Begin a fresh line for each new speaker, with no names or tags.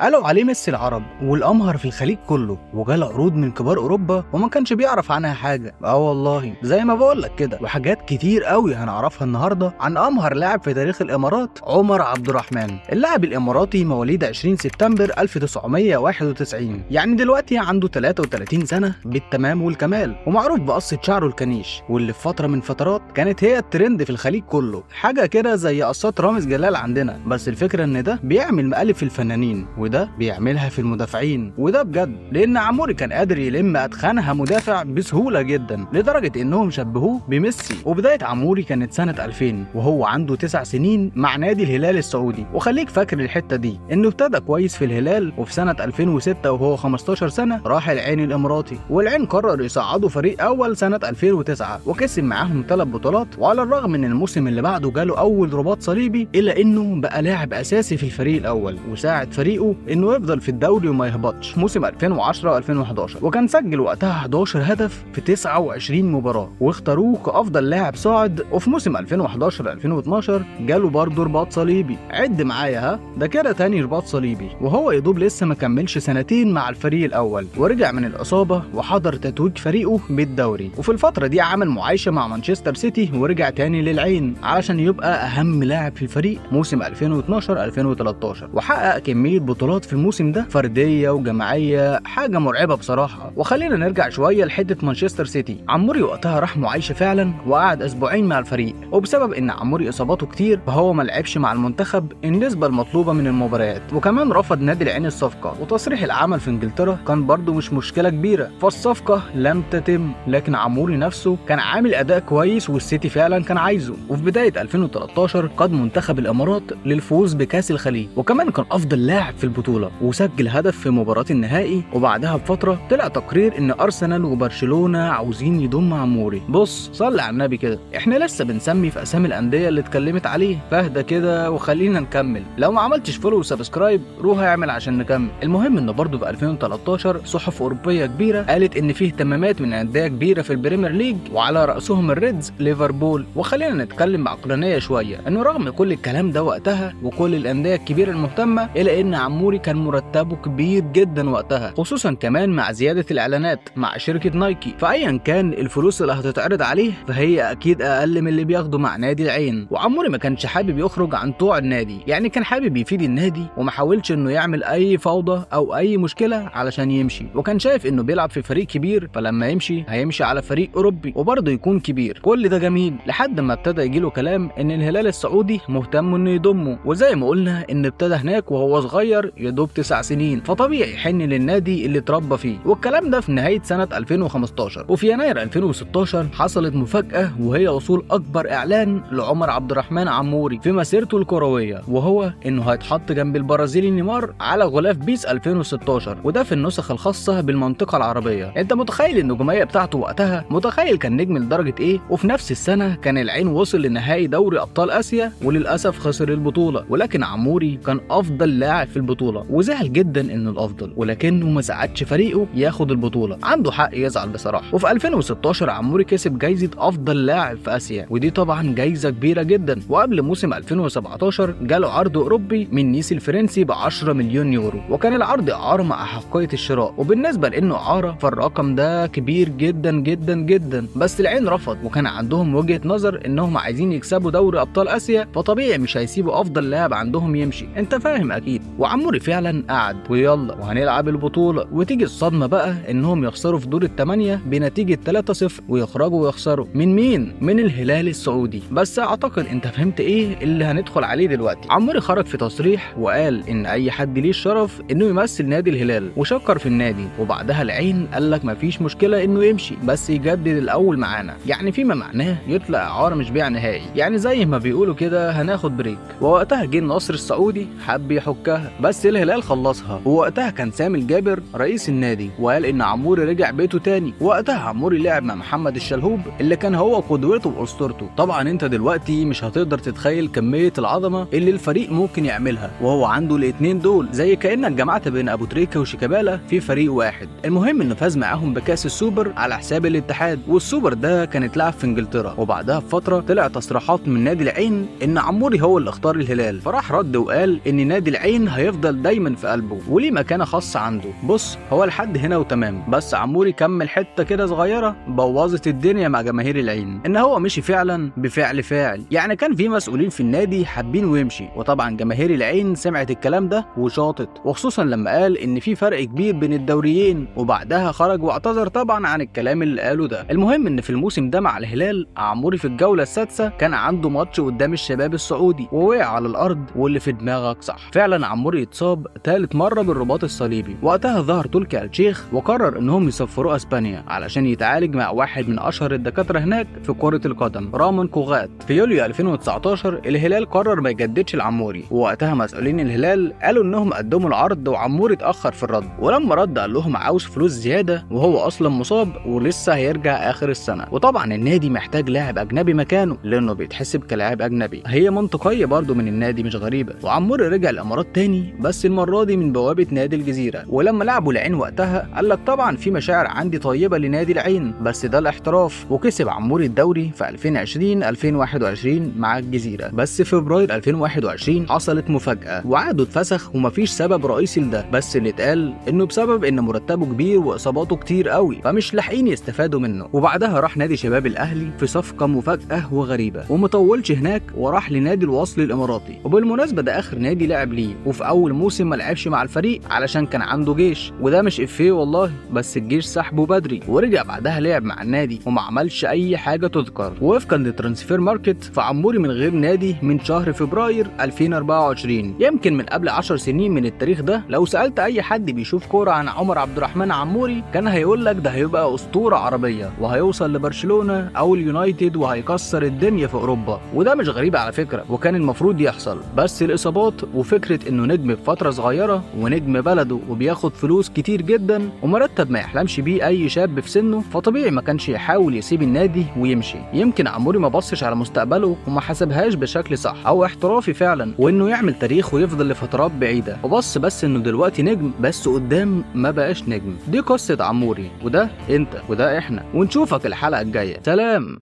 قالوا عليه ميسي العرب والأمهر في الخليج كله، وجاله عروض من كبار أوروبا وما كانش بيعرف عنها حاجة. والله زي ما بقولك كده، وحاجات كتير قوي هنعرفها النهارده عن أمهر لاعب في تاريخ الإمارات، عمر عبد الرحمن. اللاعب الإماراتي مواليد 20 سبتمبر 1991، يعني دلوقتي عنده 33 سنة بالتمام والكمال، ومعروف بقصة شعره الكنيش، واللي في فترة من فترات كانت هي الترند في الخليج كله، حاجة كده زي قصات رامز جلال عندنا. بس الفكرة إن ده بيعمل مقالب في الفنانين، وده بيعملها في المدافعين، وده بجد لان عموري كان قادر يلم اتخانها مدافع بسهولة جدا، لدرجة انهم شبهوه بميسي. وبداية عموري كانت سنة 2000 وهو عنده 9 سنين مع نادي الهلال السعودي، وخليك فاكر الحتة دي انه ابتدى كويس في الهلال. وفي سنة 2006 وهو 15 سنة راح العين الاماراتي، والعين قرر يصعده فريق اول سنة 2009 وكسب معاهم 3 بطولات. وعلى الرغم ان الموسم اللي بعده جاله اول رباط صليبي، الا انه بقى لاعب اساسي في الفريق الاول وساعد فريقه انه يفضل في الدوري وما يهبطش موسم 2010 2011، وكان سجل وقتها 11 هدف في 29 مباراة، واختاروه كافضل لاعب صاعد. وفي موسم 2011 2012 جاله برضه رباط صليبي، عد معايا ها، ده كده تاني رباط صليبي، وهو يدوب لسه ما كملش سنتين مع الفريق الاول، ورجع من الاصابة وحضر تتويج فريقه بالدوري. وفي الفترة دي عمل معايشه مع مانشستر سيتي ورجع تاني للعين علشان يبقى اهم لاعب في الفريق موسم 2012 2013، وحقق كمية بطولات في الموسم ده فردية وجماعيه، حاجة مرعبة بصراحة. وخلينا نرجع شوية لحته مانشستر سيتي. عموري وقتها راح معايشه فعلا وقعد اسبوعين مع الفريق، وبسبب ان عموري اصاباته كتير فهو ما لعبش مع المنتخب النسبة المطلوبة من المباريات، وكمان رفض نادي العين الصفقة. وتصريح العمل في انجلترا كان برده مش مشكلة كبيرة، فالصفقه لم تتم، لكن عموري نفسه كان عامل اداء كويس والسيتي فعلا كان عايزه. وفي بداية 2013 قاد منتخب الامارات للفوز بكاس الخليج، وكمان كان افضل لاعب في البطولة وسجل هدف في مباراة النهائي. وبعدها بفترة طلع تقرير ان ارسنال وبرشلونة عاوزين يضم عموري. بص صلي على النبي كده، احنا لسه بنسمي في اسامي الاندية اللي اتكلمت عليه، فاهدى كده وخلينا نكمل. لو ما عملتش follow و subscribe روح اعمل عشان نكمل. المهم ان برضه في 2013 صحف اوروبية كبيرة قالت ان فيه اهتمامات من اندية كبيرة في ال Premier League، وعلى راسهم ال Reds ليفربول. وخلينا نتكلم بعقلانيه شوية، انه رغم كل الكلام ده وقتها وكل الاندية الكبيرة المهتمة، الا ان عموري كان مرتبه كبير جدا وقتها، خصوصا كمان مع زيادة الاعلانات مع شركة نايكي. فايا كان الفلوس اللي هتتعرض عليه فهي اكيد اقل من اللي بياخده مع نادي العين. وعموري ما كانش حابب يخرج عن طوع النادي، يعني كان حابب يفيد النادي وما حاولش انه يعمل اي فوضى او اي مشكلة علشان يمشي، وكان شايف انه بيلعب في فريق كبير، فلما يمشي هيمشي على فريق اوروبي وبرضه يكون كبير. كل ده جميل لحد ما ابتدى يجيله كلام ان الهلال السعودي مهتم انه يضمه، وزي ما قلنا ان ابتدى هناك وهو صغير يدوب 9 سنين، فطبيعي يحن للنادي اللي اتربى فيه. والكلام ده في نهاية سنة 2015. وفي يناير 2016 حصلت مفاجاة، وهي وصول اكبر اعلان لعمر عبد الرحمن عموري في مسيرته الكروية، وهو انه هيتحط جنب البرازيلي نيمار على غلاف PES 2016، وده في النسخ الخاصة بالمنطقة العربية. انت متخيل النجومية بتاعته وقتها؟ متخيل كان نجم لدرجة ايه؟ وفي نفس السنة كان العين وصل لنهائي دوري ابطال اسيا وللاسف خسر البطولة، ولكن عموري كان افضل لاعب في البطولة وزعل جدا انه الافضل، ولكنه ما ساعدش فريقه ياخد البطولة. عنده حق يزعل بصراحة. وفي 2016 عموري كسب جايزة افضل لاعب في اسيا، ودي طبعا جايزة كبيرة جدا. وقبل موسم 2017 جاله عرض اوروبي من نيس الفرنسي ب 10 مليون يورو، وكان العرض اعاره مع احقية الشراء. وبالنسبة لانه اعاره فالرقم ده كبير جدا جدا جدا، بس العين رفض، وكان عندهم وجهه نظر انهم عايزين يكسبوا دوري ابطال اسيا، فطبيعي مش هيسيبوا افضل لاعب عندهم يمشي، انت فاهم اكيد. وعموري فعلا قعد ويلا وهنلعب البطولة، وتيجي الصدمة بقى انهم يخسروا في دور الثمانية بنتيجة 3-0 ويخرجوا ويخسروا من مين؟ من الهلال السعودي. بس اعتقد انت فهمت ايه اللي هندخل عليه دلوقتي. عموري خرج في تصريح وقال ان اي حد ليه الشرف انه يمثل نادي الهلال، وشكر في النادي. وبعدها العين قال لك مفيش مشكلة انه يمشي بس يجدد الاول معانا، يعني فيما معناه يطلع اعاره مش بيع نهائي، يعني زي ما بيقولوا كده هناخد break. ووقتها جه النصر السعودي حب يحكها، بس الهلال خلصها. ووقتها كان سامي الجابر رئيس النادي وقال ان عموري رجع بيته تاني. وقتها عموري لعب مع محمد الشلهوب اللي كان هو قدوته واسطورته. طبعا انت دلوقتي مش هتقدر تتخيل كمية العظمة اللي الفريق ممكن يعملها وهو عنده الاثنين دول، زي كانك جمعت بين ابو تريكه وشيكابالا في فريق واحد. المهم انه فاز معاهم بكاس السوبر على حساب الاتحاد، والسوبر ده كان اتلعب في انجلترا. وبعدها بفترة طلع تصريحات من نادي العين ان عموري هو اللي اختار الهلال، فراح رد وقال ان نادي العين هيفضل هيفضل دايما في قلبه وليه مكانه خاصة عنده. بص هو لحد هنا وتمام، بس عموري كمل حتة كده صغيرة بوظت الدنيا مع جماهير العين، ان هو مشي فعلا بفعل فاعل. يعني كان في مسؤولين في النادي حابينه يمشي، وطبعا جماهير العين سمعت الكلام ده وشاطت، وخصوصا لما قال ان في فرق كبير بين الدوريين، وبعدها خرج واعتذر طبعا عن الكلام اللي قاله ده. المهم ان في الموسم ده مع الهلال عموري في الجولة السادسة كان عنده ماتش قدام الشباب السعودي ووقع على الارض، واللي في دماغك صح، فعلا عموري اتصاب ثالث مرة بالرباط الصليبي. وقتها ظهر تركي آل الشيخ وقرر انهم يسفروه اسبانيا علشان يتعالج مع واحد من اشهر الدكاترة هناك في كره القدم، رامون كوغات. في يوليو 2019 الهلال قرر ما يجددش لعموري، ووقتها مسؤولين الهلال قالوا انهم قدموا العرض وعموري اتاخر في الرد، ولما رد قال لهم عاوز فلوس زيادة وهو اصلا مصاب ولسه هيرجع اخر السنة، وطبعا النادي محتاج لاعب اجنبي مكانه لانه بيتحسب كلاعب اجنبي، هي منطقية برده من النادي مش غريبة. وعموري رجع الامارات تاني، بس المرة دي من بوابه نادي الجزيرة، ولما لعبوا العين وقتها قال لك طبعا في مشاعر عندي طيبة لنادي العين بس ده الاحتراف، وكسب عموري الدوري في 2020 2021 مع الجزيرة. بس في فبراير 2021 حصلت مفاجاة وعقده اتفسخ ومفيش سبب رئيسي لده، بس اللي اتقال انه بسبب ان مرتبه كبير واصاباته كتير قوي فمش لاحقين يستفادوا منه. وبعدها راح نادي شباب الاهلي في صفقة مفاجاة وغريبة، ومطولش هناك وراح لنادي الوصل الاماراتي، وبالمناسبة ده اخر نادي لعب ليه، وفي اول موسم ما لعبش مع الفريق علشان كان عنده جيش، وده مش افيه والله، بس الجيش سحبه بدري، ورجع بعدها لعب مع النادي وما عملش اي حاجة تذكر. ووفقا ل Transfermarkt فعموري من غير نادي من شهر فبراير 2024، يمكن من قبل 10 سنين من التاريخ ده. لو سالت اي حد بيشوف كورة عن عمر عبد الرحمن عموري كان هيقول لك ده هيبقى اسطورة عربية وهيوصل لبرشلونة او اليونايتد وهيكسر الدنيا في اوروبا، وده مش غريب على فكرة وكان المفروض يحصل، بس الاصابات وفكره انه نجم بفترة صغيرة ونجم بلده وبياخد فلوس كتير جدا ومرتب ما يحلمش بيه اي شاب في سنة، فطبيعي ما كانش يحاول يسيب النادي ويمشي. يمكن عموري ما بصش على مستقبله وما حسبهاش بشكل صح او احترافي فعلا، وانه يعمل تاريخ ويفضل لفترات بعيدة، وبص بس انه دلوقتي نجم بس قدام ما بقاش نجم. دي قصة عموري، وده انت وده احنا، ونشوفك الحلقة الجاية. سلام.